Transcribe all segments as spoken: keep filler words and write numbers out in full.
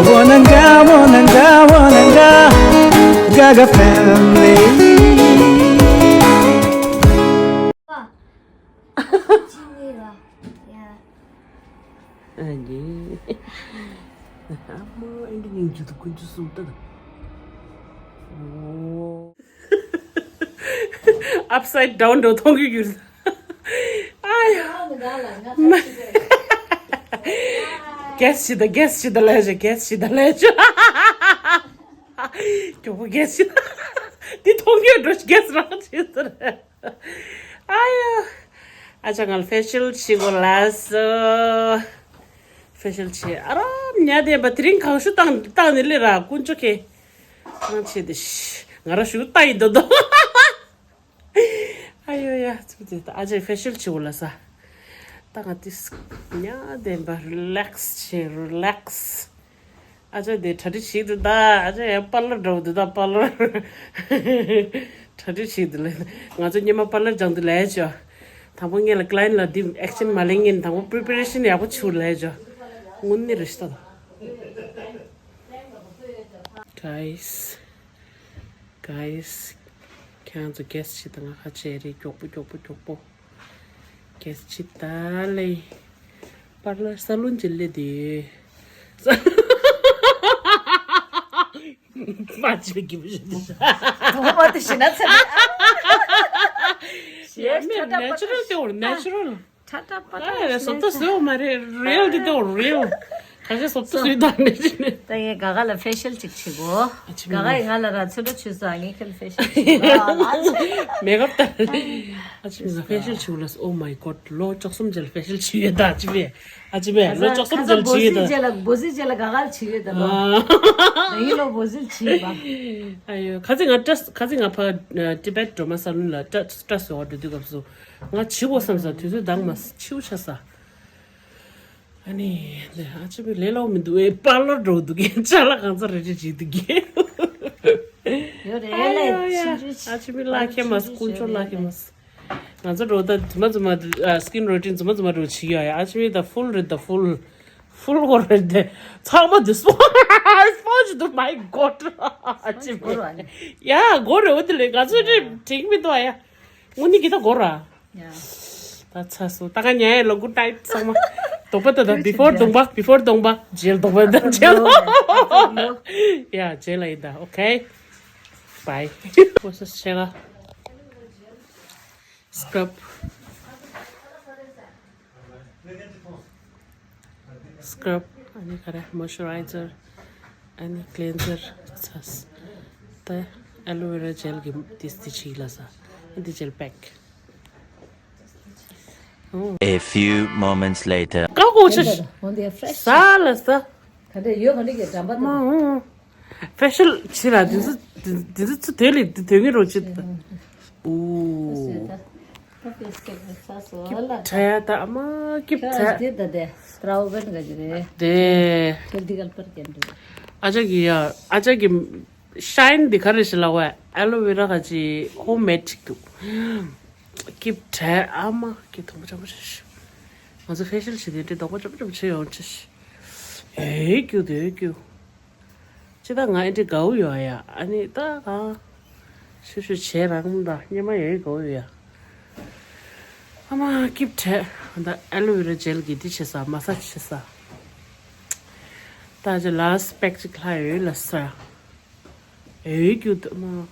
Wananga, wananga, wananga, Gaga family. ཨ་ནི། ཨ་མ་ཨེ་འདྲ་སྙིང་རྗེ་འདུག་ཀུན་སྤྱོད་སྲུང་ད། ཨོ། ཨབ་སའིཌ་ཌའོན་འགྲོ་མཐོང་གི་ཡོད། ཨ་ཡ། གེ་སི་ཅིག་དང་གེ་སི་ཅིག་དང་ལས་བྱ་གེ་སི་ཅིག་དང་ལས་བྱ། མགྱོགས་པོ་གེ་སི་ཅིག་དང་། འདི་མཐོང་གི་ཡོད་འགྲོ་གེ་སི་རང་བྱེད་ཟེར། ཨ་ཡ། ཨ་ཅག་ང་ལ་ཕེ་ཤལ་བྱེད་དགོས་ལབ་སོང་། ཕེ་ཤལ་བྱེད་ཨ་རོ་ཉལ་བསྡད་པ་དེ་རིང་གང་ཤུ་བཏང་བཏང་ནི་ལེ་ར་དཀོན་མཆོག་གེ། ང་ཆེ་དེ་ཤི། ང་ར་ཞུ་ལྟ་ཡི་འདོད་དོ། ཨ་ཡོ་ཡ་ཚུ་དེ་ད་ཨ་ཅག་ཕེ་ཤལ་བྱེད་དགོས་ལབ་ས། ད་ང་དེ་ཉལ་བསྡད་པ་རི་ལེག་སི་བྱེད་རི་ལེག་སི། ཨ་ཅག་དེ་གྲ་སྒྲིག་བྱེད་དུ་ད་ཨ་ཅག་ཡང་པར་ལར་འགྲོ་དུ་ད་པར་ལར། གྲ་སྒྲིག་བྱེད་དུ་ལེ། ང་ཚོ་སྔོན་མ་པར་ལར་སྦྱང་དུ་ལས་ཅོ། དང་པོ་ངེད་ལ་ཀ་ལ་ཡན་ལ་འདི་ཨེག་ཤན་མ་ལེན་ངེད་དང་པོ་པི་རི་པེ་རེ་ཤན་ཡག་པོ་བྱུར་ལས་ཅོ། དངོས་གནས་རེ་ཞིག་ད། Guys, guys, ཁྱེད་རང་ཚོ་གེ་སི་ཅིག་དང་ང་ཁ་ཆེ་རེད་མགྱོགས་པོ་མགྱོགས་པོ་མགྱོགས་པོ། གེ་སི་ཅིག་ད་ལེ། པར་ལར་ས་ལོན་ཅིག་ལེ་དེ། མ་ཅི་གི་བཞིན་དུ། ཐོག་མ་དེ་ཤི་ན་ཚེ་ནས། ཡ་མེ་ནེ་ཅུ་རལ་དེ་འོ་ནེ་ཅུ་རལ། ཁྲ་ཁྲ་པ་ཨ་རེ་སོབ་ཏོ་སོ་མ་རེད་རེལ་དེ་དེ་འོ་རེལ། ཁ་ཤས་སོབ་ཏོ་སོ་དང་ནེ་ཅུ་རལ། ད་ངས་ག་ག་ལ་ཕེ་ཤལ་ཅིག་བྱེད་གོ། ཨ་ཅི་ག་ག་ཡིས་ང་ལ་ར་ཚོད་འགྲོ་བྱོས་སོ་ངས་ཁྱོད་ལ་ཕེ་ཤལ་བྱེད་གོ། མེ་ཀབ་ལྟ། ཨ་ཅི་མི་ང་ཕེ་ཤལ་བྱེད་གོ་ལ། Oh my god ལོ་བཅུ་གསུམ་རྗེས་ལ་ཕེ་ཤལ་བྱེད་ཡོད་ད་ཨ་ཅི་མེ། ཨ་ཅི་མེ་ལོ་བཅུ་གསུམ་རྗེས་ལ་བྱེད་ཡོད་ད། རྗེས་ལ་འབོ་སི་རྗེས་ལ་ག་ག་ལ་བྱེད་ཡོད་ད་ལོ། ཨ་ཡིན་ལོ་འབོ་སི་བྱེད་པ། ཨ་ཡོ་ཁ་ཚི་ང་ཏྲ་ཁ་ཚི་ང་ཕ་ཏི་བེད་སྒྲོལ་མ་ས་ལུན་ལ་ཏྲ་ཏྲ་སོ་བ་འགྲོ་དུས་སྐབས་སུ་ང་བྱེད་གོ་བསམ་ས་དུས་ཚོད་འདང་མ་ཤིའུ་ཆ་ས། ཨ་ནི་ཨ་ཅི་མེ་ལས་སླ་བོ་མི་འདུག་ཨེ། པར་ལར་འགྲོ་འདུག་གི་ཅ་ལག་གང་ཚ་རེ་རེ་བྱེད་འདུག་གི། ཡོད་རེད་ཨ་ཡ་ཡ། ལས་ཕྱིན་ཅི། ཨ་ཅི་མེ་ལ་ཁེ་མ་སི་དཀོན་མཆོག་ལ་ཁེ་མ་སི། ང་ཚོ་འགྲོ་ད་དུ་མ་ཚོ་མ་སི་ཀིན་རོ་ཊིན་དུ་མ་ཚོ་མ་འགྲོ་བྱེད་ཡོད་ཡ། ཨ་ཅི་མེ་ད་ཕུལ་རེད་ད་ཕུལ། ཕུལ་གོ་རེད་དེ། ཚང་མ་དུ་སྤོ་སྤོ་ཇི་དུ། My god ཨ་ཅི་མེ། ཡ་གོ་རེད་འོ་དེ་ལས་ང་ཚོ་རེ་དྲིང་མི་འདུག་ཨ་ཡ། དངོས་གནས་ཀྱི་ད་གོ་ར། ཡ། ད་ཚ་སོ་ད་ག་ཉལ་ཡ་ལོ་གུ་ཊའིཊ་ཚང་མ། གདོང་པ་ད་ད་བི་ཕོར་གདོང་པ་བི་ཕོར་གདོང་པ་རྗེས་གདོང་པ་ད་རྗེས་ལོ། ཡ་རྗེས་ལ་ཡིན་ད། Okay bye. What's this ཆེ་ག་སི་ཀྲབ། སི་ཀྲབ། ཨ་ནི་ག་རེ་མོ་ཨིས་ཅུ་རའི་ཛར། ཨ་ནི་ཀི་ལེན་ཛར་ཚ་ས། ད་ཨ་ལོ་ཝེ་ར་ཇེལ་གི་ཏིས་ཏི་ཆིག་ལ་ས། ཨ་འདི་ཇེལ་པེག A few moments later. ཀ་ཀོ་ཆ་ཤ། ས་ལ་ས། ག་འདྲ་ཡོད་ག་འདྲ་གི་འགྲམ་པ་དང་། ཕེ་ཤལ་ཆི་ར་དེ་ཚོ་དེ་ཚོ་དེ་ལས་དེ་དོན་གི་རོ་ཆི། ཨུ། ཀིབ་ཁྲ་ད་ཨ་མ་ཀིབ་ཁྲ། དེ་ད་དེ་ཏྲའོ་བན་ག་ཅི་རེད། དེ། ཁྱོད་འདི་གལ་པར་གན་འདུག་ཨ་ཅག་གི་ཡ་ཨ་ཅག་གི་ཤ་ཡིན་འདི་ག་རེ་ཞིག་ལ་བ་ཨ་ལོ་ཝེ་ར་ག་ཅི་ཧོམ་མེད་ཅིག་འདུག་ཀིབ་ཁྲ་ཨ་མ་ཀིབ་དང་པོ་ཅང་པོ་ཆེ་ཤི། ང་ཚོ་ཕེ་ཤལ་བྱེད་དེ་འདྲི་དང་པོ་ཅང་པོ་ཅང་པོ་ཆེ་ཡོང་ཆེ་ཤི། ཨེ་ཀྱུ་དེ་ཀྱུ། ཅི་ད་ང་ཨེ་འདྲི་དགའ་བོ་ཡོད་ཡ། ཨ་ནི་ད་གང་ཤུ་ཤུ་བྱས་རང་ད་སྙེ་མ་ཡོད་དགའ་བོ་ཡོད་ཡ། ཨ་མ་ཀིབ་བྲེ། ད་ཨ་ལོ་ཝེ་ར་ཇེལ་གི་འདི་བྱེད་ས་མ་སཱ་ཇི་བྱེད་ས། ད་ཅི་ལ་སི་པེག་ཅིག་ལྷ་ཡོད་ལ་ས། ཨེ་ཀྱུ་ད་མ།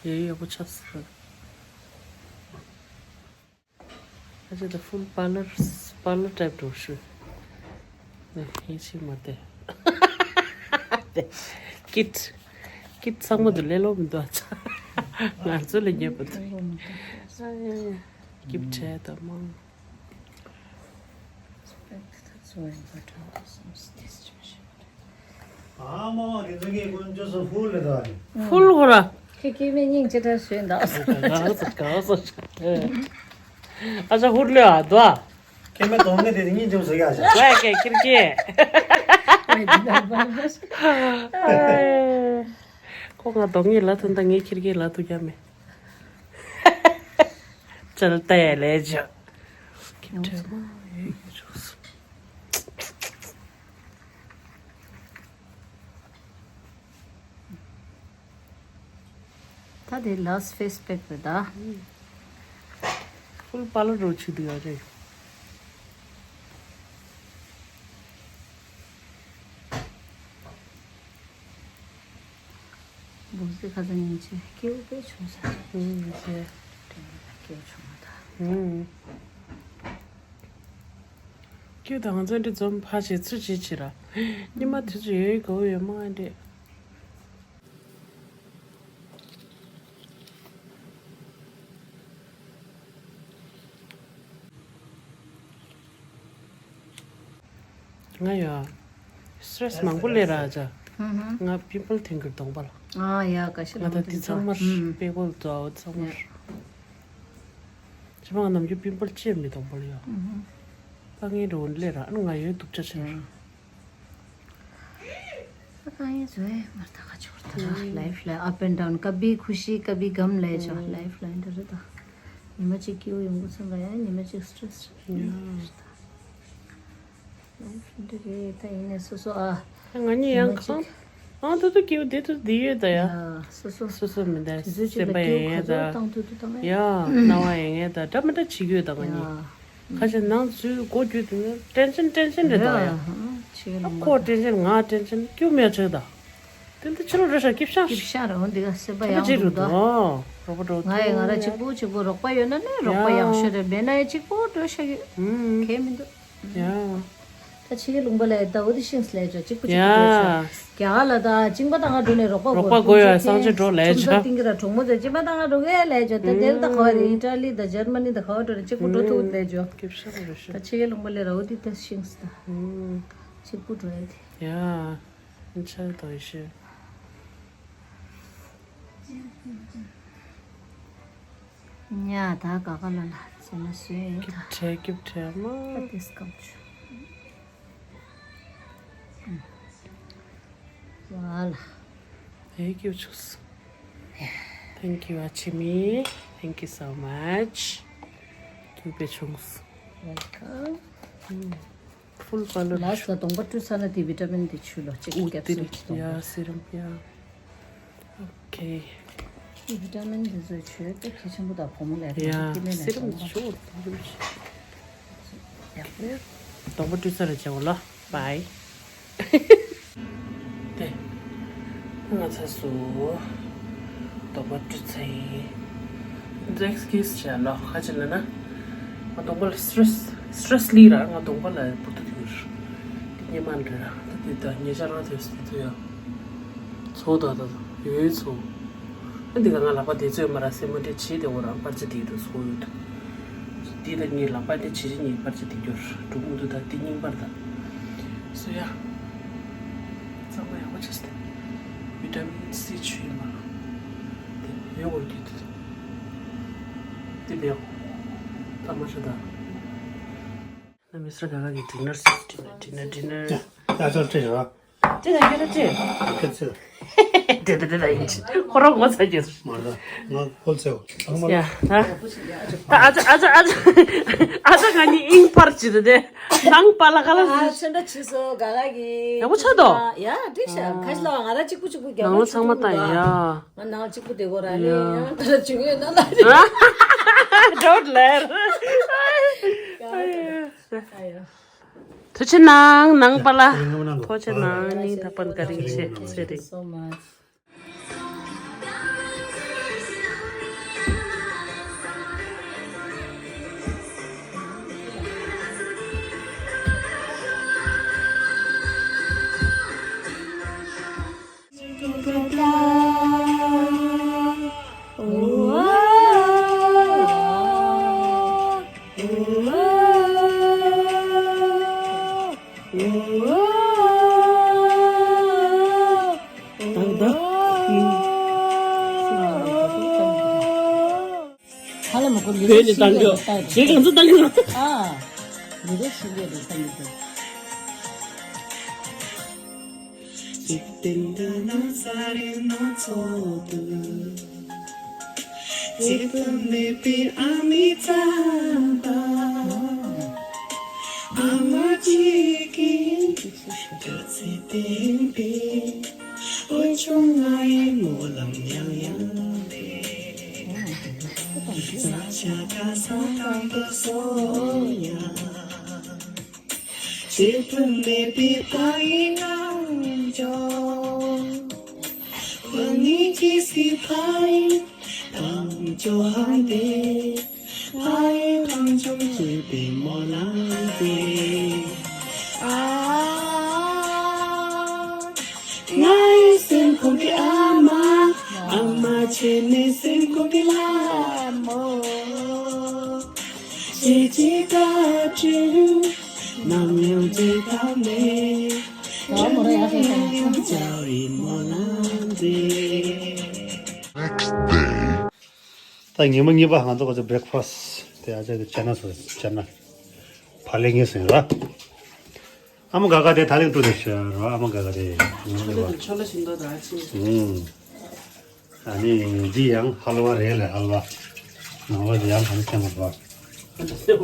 ཡོད་ཡག་པོ་ཆགས་སོང་། ཨ་ཅེ་ད་ཕུལ་པར་ལར་པར་ལར་ཊའིབ་འགྲོ་ཤུ། ནས་ཧིན་ཤི་མ་དེ། ཀིད། ཀིད་ཚང་མ་དུ་ལེ་ལོ་མི་འདུག་ཨ་ཚ། ང་ཚོ་ལ་ཉེས་པ་དུ། ཀིད་བྲལ་དང་མང་། ཨ་མ་མ་རི་ཛོ་གི་ཀུན་ཅོ་སོ་ཧྥུལ་རེད་དོ། ཧྥུལ་གོ་ར། ཁྱེད་སྐྱེ་དམན་སྙིང་ཅི་འདྲ་བཟོས་འདུག་ག་སོ་ག་སོ། ཨ་ཅག་ཧྥུལ་ལོས་ཨ་དོ། སྐྱེ་དམན་གདོང་ནི་དེ་སྙིང་རྗེ་མོ་བཟོ་ཡ་ཞག་ཝེ་ཀེ་ཁྱེད་ཀྱིས། ཁོ་ང་གདོང་ངེས་ལ་ཐུན་ད་ངས་ཁྱེད་ཀྱིས་ལ་ཐུ་རྒྱ་མེད། ཅལ་ཏེ་ལས་ཇ། ཁྱེད་དྲན་མ་ཡོད་ཡོད་ཅོག་སོ། ད་དེ་ལཱསི་ཕེ་སི་པེག་རེད་ད། ཧུལ་པ་ལ་རོ་ཆུ་དུ་ཡོད་རེད། འབུ་སི་ཁ་ཚ་ཉིན་ཆེ་སྐྱེའུ་དཔེ་ཆུང་ས་རེད། ཨུམ་ཆེ། སྐྱེའུ་ཆུང་མ་ད། ཨུམ། སྐྱེའུ་དང་ང་ཚོ་འདི་འཛོམས་ཕ་བྱེད་ཚུལ་བྱེད་ཕྱིར་ར། ཉི་མ་དུས་ཚོད་ཡོད་དགོས་ཡོད་མ་འདྲེ། ང་ཡ། སི་ཊེ་རེ་སི་མང་པོ་སླེབས་ར་ཅག་ཧུམ་ཧུམ། ང་པིམ་པལ་ཐོན་གྱི་གདོང་པ་ལ། ཨ་ཡ་ཀ་ཤི་ང་ད་འདི་ཚང་མ་ཧུམ། པིམ་པལ་དོ་ཚང་མ། ཡ། ཅི་མ་ང་ནམ་རྒྱུན་པིམ་པལ་ཅི་ཡང་མི་གདོང་པ་ལ་ཡ། ཧུམ་ཧུམ། དཀའ་ངལ་འགྲོ་འོང་སླེབས་ར་ཨ་ནི་ང་ཡོད་སྡུག་ཅག་ཆེ་ར། ཡ། དཀའ་ངལ་བཟོ་ཡས་མར་ད་ག་ཆོར་ད། ལའིཕ་ལའིཕ། up and down. कभी खुशी कभी गम ལས་ཅོ། ལའིཕ་ལའིན་འདི་རེད་ད། ཉི་མ་གཅིག་སྐྱིད་པོ་ཡོང་གི་སོང་ལ་ཡ་ཉི་མ་གཅིག་སི་ཊེ་རེ་སི་རེད་ད། ལའིཕ་འདི་རེད་ད། ཡིན་ནའི་སོ་སོ་ཨ། ང་གཉིས་ཡང་ཉི་མ་གང་། གཅིག་ཨང་དུ་དུ་སྐྱིད་པོ་བདེ་ཐུབ་བདེ་ཡོད་ད་ཡ། ཡ་སོ་སོ། སོ་སོ་མི་འདའ་དུས་ཚོད་གཅིག་སེམས་པ་ལ་ཡ་སྐྱིད་པོ་ཡ་ག་ཚོད་ད། བཏང་ཐུབ་ཐུབ་བཏང་ཡ། ཡ་སྣང་བ་ཡ་ངའི་ད་འདྲ་མི་འདྲ་བྱེད་ཀྱི་ཡོད་ད་ང་གཉིས། ཡ། ཁ་ཆེ་ནང་ཚུད་སྒོ་རྒྱུད་དུ་ནི་ཊེན་ཤན་ཊེན་ཤན་རེད་ད་ཡ། ཡ་ཆེ་ཨ་ལུང་པ་ཁོ་ད། ཊེན་ཤན་ང་ཊེན་ཤན་སྐྱུག་མེད་ཆགས་ད། དེ་འདི་ཕྱི་ལོགས་རེ་ཤ་སྐྱིབ་ཤ། སྐྱིབ་ཤ་རེད་འོ་འདི་ག་སེམས་པ་ཐ་མ་ཡང་ཅིག་འདུག་རུ་ད། དོ། རོགས་པ་འགྲོ་ང་ཡི་ང་ར་ཐུབ། གཅིག་པུ་གཅིག་པུ་རོགས་པ་ཡོད་ན་ནི་རོགས་པ་ཡ་ཡག་ཤོས་རེད་མེད་ན་ཡ་གཅིག་པུ་འགྲོ་ཤ་གི་ཨུམ། གལ་མི་འདུག་ཡ། ད་ཕྱི་གི་ལུང་པ་ལས་ད་འོ་དེ་ཤིང་སི་ལས་ཅོ་གཅིག་པུ་གཅིག་པུ་འགྲོ་ཤ། ཡ། རྒྱ་གར་ལ་ད་གཅིན་པ་བཏང་ག་འགྲོ་ནས་རོགས་པ་རོགས་པ་དགོས་ཡ་སང་ཆེ་འགྲོ་ལས་ཅོ། ཁྲོམ་ས་སྟེང་གི་ར་གྲོགས་མོ་ཚོས་གཅིན་པ་བཏང་ག་འགྲོ་གི་ལས་ཅོ། ད་དེར་ད་ག་བ་རེད་ཨི་ཊ་ལི་ད་འཇར་མ་ནི་ད་ག་བ་འགྲོ་ནས་གཅིག་པུ་འགྲོ་ཐུབ་ལས་ཅོ། སྐྱིབ་ཤ་རུ་ཤ། ད་ཕྱི་གི་ལུང་པ་ལས་ར་འོ་དེ་ད་ཤིང་སི་ད། ཨུམ། གཅིག་པུ་འགྲོ་ཡ་དེ། ཡ། འཆར་དོ་ཤེ། ཉ་ད་ག་ག་ལ་ལ་ཟེར་ན་སུ་ཡིན་ད། སྐྱིབ་ཁྲལ་སྐྱིབ་ཁྲལ་མ། ད་དེ་སྐམ་ཆུ། ཝ་ལ། ཨེ་སྐྱིབ་ཆུགས། Thank you ཨ་ཆི་མི། Thank you so much. སྐྱིབ་པའི་ཆུགས། Welcome. ཕུལ་པ་ལོ། ལགས་སོ། གདོང་པ་བཀྲུས་ཚར་ན་དེ་བི་ཊ་མིན་དེ་ཆུ་ལོ་གཅིག་ཨུ་ཀེབ་སུལ་གཅིག་གདོང་པ། ཡ་སི་རམ་ཡ། ཨོ་ཁེ། དེ་བི་ཊ་མིན་དེ་ཚོའི་ཆུ་དེ་གལ་ཆེན་པོ་དང་བུ་མོ་ལས་ཡ་དེ་ནས་སི་རམ་ལས་ཆུ་ཨོ་དེ་ཆུ། ཡག་པོ། གདོང་པ་བཀྲུས་ཚར་ར་བྱ་བ་ལ་བའི། དེ། ང་ཚ་སུ། གདོང་པ་བཀྲུས་ཚར་ཡིན། འཛེག་སི་ཀིས་བྱས་ལ་ཁ་ཅིག་ལ་ན། ང་གདོང་པ་ལ་སི་ཊེ་རེ་སི་སི་ཊེ་རེ་སི་ལི་ར་ང་གདོང་པ་ལ་བུ་ཏུ་དུ་ར། དེ་ཉེ་མ་འདྲ་ར་ད་དེ་ད་ཉེ་ཆར་ར་དེ་སི་དུ་ཡ། ཚོ་ད་ད་ཡོད་ཚོ། ཨ་འདི་ག་ང་ལག་པ་དེ་ཚོས་མ་ར་སེ་མོ་དེ་བྱེད་དེ་འོ་ར་པར་ཆ་དེ་དུ་ཚོ་ཡོད། འདི་ད་ངའི་ལག་པ་དེ་བྱེད་ཅི་ཉིན་པར་ཆ་དེ་རྒྱུར་འགྲོ་མུ་དུ་ད་དེ་རྙིང་པར་ད། སུ་ཡ། གཙང་མ་ཡག་པོ་བྱས་ཏེ། བི་ཊ་མིན་སི་ཆུ་ཡིན་པ། དེ་ཡོད་འོར་གྱི་དེ། དེ་བེའོ། ད་མ་ཤི་ད། ན་མི་སི་ཊར་ག་ག་གི་ཌི་ནར་སི་ཌི་ནར་ཌི་ནར་ཌི་ནར། ཡ་ཅོ་ཅེ་ར། ཅེ་ན་ཡོད་ཅེ། ཁེ་ཚེ། དེ་དེ་དེ་ད་ཡིན་ཅི། ཁོ་རང་ངོ་ཚ་རྒྱུ། མ་རེད། ང་ཁོལ་ཚེ། ཚང་མ། ཡ་ད། ད་ཨ་ཅག་ཨ་ཅག་ཨ་ཅག་ཨ་ཅག་ང་གཉིས་ཨིང་པར་ཅི་དེ་དེ། ནང་པ་ལ་ག་ལ། ཨ་ཚོན་ཁྲ་བྱས་སོ་ག་ག་གི། ཡག་པོ་ཆགས་འདུག་ཡ་འགྲིག་ཤག་ཁ་ཤས་ལ་ང་ར་གཅིག་པུ་གཅིག་པུ་རྒྱག་ནང་ལོ་ཚང་མ་ལྟ་ཡ། ང་ནང་གཅིག་པུ་དེ་གོ་ར་ལེ་ཡ། ཡང་ད་ར་བྱུང་ཡོད་ན་ལ་རེ། ཌོ་ལེར། ཐུགས་རྗེ་གནང་ནང་པ་ལ། ཐུགས་རྗེ་གནང་ནི་ད་པན་ཀ་རིང་ཆེ་ཚེ་རིང་། So much. ཧ་ལམ་ཁོ་ལི་རེ་ཤིང་གི་ལ་ལྟ་ཡི་རེད། གང་ཚོད་བཏང་གི་རེད། ཨ། ལི་རེ་ཤིང་གི་ལ་ལྟ་ཡི་རེད། འཇིག་རྟེན་འདི་ན་ས་རེ་སྣ་ཚོགས་འདུག་འཇིག་པ་མེད་པའི་ཨ་མའི་རྩམ་པ། ཨ་མ་གཅིག་གིས་སྐྱ་ཚེ་བརྟན་པའི། འོ་ཆུང་ང་ཡི་སྨོན་ལམ་ཡང་ཡང་འདེབས། ས་ཆ་ག་ས་དང་དུ་སོང་ཡང་། ཁྱད་པར་མེད་པའི་ཕ་ཡི་ངང་ལྗོངས། བུ་ངའི་ཁྱི་སི་ཕ་ཡི་དང་ཇོ་ཧང་དེ། ཕ་ཡི་དང་ཇོ་ཁྱེད་པའི་མོ་ལང་དེ། ཨ། ངའི་སེམས་ཁོང་གི་ཨ་མ། ཨ་མ་བྱས་ནས་སེམས་ཁོང་གི་ལ་མོ། ཅེ་ཅེ་ཀ་ཀྲུ། ནམ་ཡང་བརྗེད་ཐབས་མེད། རང་ཡང་ཡང་བྱ་བའི་མོ་ལ་འདྲེ། Next day. ད་ཉི་མ་གཉིས་པ་ང་ཚོ་ག་ཚོད་བྷི་རེག་ཕ་སི་དེ་ཨ་ཅག་གི་ཅ་ན་བཟོས། ཅ་ན་བག་ལེབ་ངེས་ཟིན་ར། ཨ་མ་ག་ག་དེ་ད་ལེགས་འགྲོ་དེ་ཤ་ར། ཨ་མ་ག་ག་དེ་ང་ཚོ་བ། ཆོ་ལ་ཞིམ་མདོག་དང་ཨ་ཅེ། ཨུམ། ཨ་ནི་འདི་ཡང་ཧལ་ཝ་རེད་ལ། ཧལ་ཝ། ནང་ལ་འདི་ཡང་གང་ཁྱད་མ་འདུག་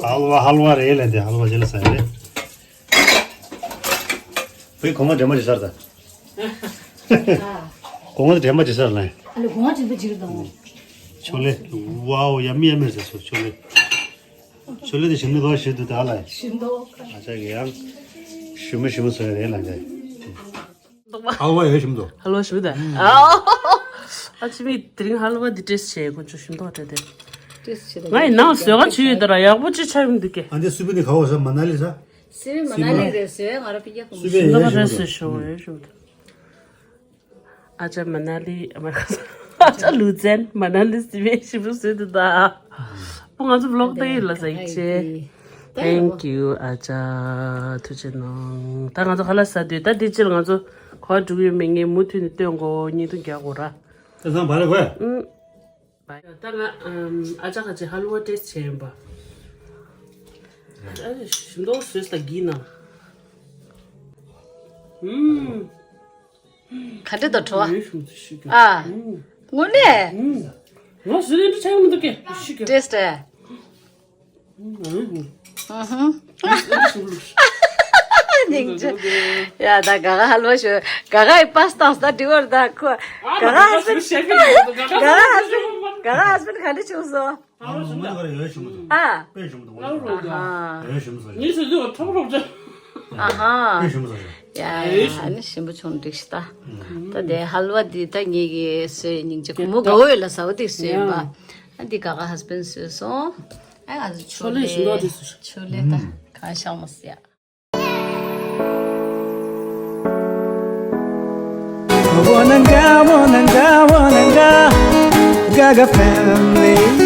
ཧལ་ཝ་ཧལ་ཝ་རེད་ལ། འདི་ཧལ་ཝ་ཅི་ལ་ཟ་ཡ་རེད། བུའི་གོང་མ་འདྲེ་མ་ཇི་སར་ད། གོང་མ་འདྲེ་མ་ཇི་སར་ལ། ཨ་ལེ་གོང་མ་ཇི་འདུག་ཇི་རུ་དང་། ཆོ་ལེ། ཝའོ་ཡ་མི་ཡ་མི་ཟེར་སོ་ཆོ་ལེ། ཆོ་ལེ་དེ་ཞིམ་ནི་གོ་ཞིག་འདུག་ད་ལ། ཞིམ་མདོག་ཨ་ཅག་གི་ཡང་ཞིམ་མོ་ཞིམ་མོ་བཟོས་རེད་ལ་འདི། ཧལ་ཝ་ཡོད་ཞིམ་འདུག་ཧལ་ཝ་ཞིམ་འདུག་ཨ་ཅི་མི་དེ་རིང་ཧལ་ཝ་འདི་ཏེ་སི་བྱས། ཁོ་ཚོ་ཞིམ་མདོག་སྤྲད་དེ། ཏེ་སི་བྱས་ད་ང་ཡི་ནང་བཟོས་ག་ཆུ་ཡོད་ད་ར་ཡག་པོ་ཅི་ཆ་ཡོང་འདུག་གས། ཨ་འདི་སུ་པི་ནི་ག་བ་ས་མ་ན་ལི་ས། སི་པི་མ་ན་ལི་རེད་ཟེར། ང་ར་པི་ཀྱ་ཁོ་སུ་པི་ཞིམ་མདོག་ཡོད་རེད་ཞིམ་ཟེར་འདུག་ཞོ་ཡོད་ཞིམ་འདུག་ཨ་ཅག་མ་ན་ལི། ཨ་ཅག་ལུ་ཙན། མ་ན་ལི་སི་པི་ཞིམ་པོ་བཟོས་འདུག་ད། པོ་ང་ཚོ་བི་ལོག་ལྟ་ཡི་ལ་ཟ་ཡི་ཆེ། Thank you ཨ་ཅག་ཐུགས་རྗེ་གནང་། ད་ང་ཚོ་ཁ་ལག་ཟ་དུས་ད་འདི་ཅི་ལ་ང་ཚོ་ག་བ་འགྲོ་གི་ཡོད་མེད་ངས་མུ་མཐུད་ནས་སྟོན་དགོས། བརྙན་ཐུང་རྒྱག་དགོས་ར། ད་ཚང་བ་ལ་གོ། ཨུམ། ད་ང་ཨམ་ཨ་ཅག་ཁ་ཅིག་ཧལ་ཝ་ཏེ་སི་བྱས་ཡིན་པ། ཨ་ཞིམ་མདོག་བཟོས་ད་གི་ན། ཨུམ། ག་འདྲ་འདུག་བྲོ་བ། ཨ། དངོས་གནས། ང་བཟོས་ནས་འདྲ་ཆགས་མི་འདུག་གས། ཤི་གས། ཏེ་སི་ཊི། ཨུ་ཧུམ། སྙིང་རྗེ། ཡ་ད་ག་ག་ཧལ་ཝ་ཞོ། ག་ག་ཡི་པ་སི་ཏཱ་ད་འདི་བར་ད་ཁོ། ག་ག་ཧ་སི་བེན་ཌི། ག་ག་ཧ་སི་བེན་ཌི། ག་ག་ཧ་སི་བེན་ཌི་ག་འདྲ་བྱུང་སོང་། ཨ་ང་མོ་ནི་ག་རེ་ཡོད་ཞུ་མི་འདུག་ཨ། དཔེ་ཞུ་མི་འདུག་ཨ་ཧ། ཡོད་ཞུ་མི་འདུག་ངས་ཟེར་དུས་ཁྲོག་ཁྲོག་ཅན། ཨ་ཧ། དཔེ་ཞུ་མི་འདུག་ཡ་ཡ་ཨ་ནི་ཞིམ་པོ་བྱུང་འགྲིག་ཤི་ད། ད་དེ་ཧལ་ཝ་འདི་ད་ངེད་ཀྱིས་བཟོས། སྙིང་རྗེ། ཁོ་མོ་དགའ་བོ་ཡོད་ལ་ཟ་བོ་དེ་བཟོས་ཡིན་པ། ཨ་འདི་ག་ག་ཧ་སི་བེན་ཌི་བཟོས་སོང་། ཨ་ང་ཚོ་ཆོ་ལེ་ཞིམ་མདོག་དེ་བཟོས། ཆོ་ལེ་ད་གང་ཤག་མ་ཟེར་ཡ། Wananga, wananga, wananga, Gaga family.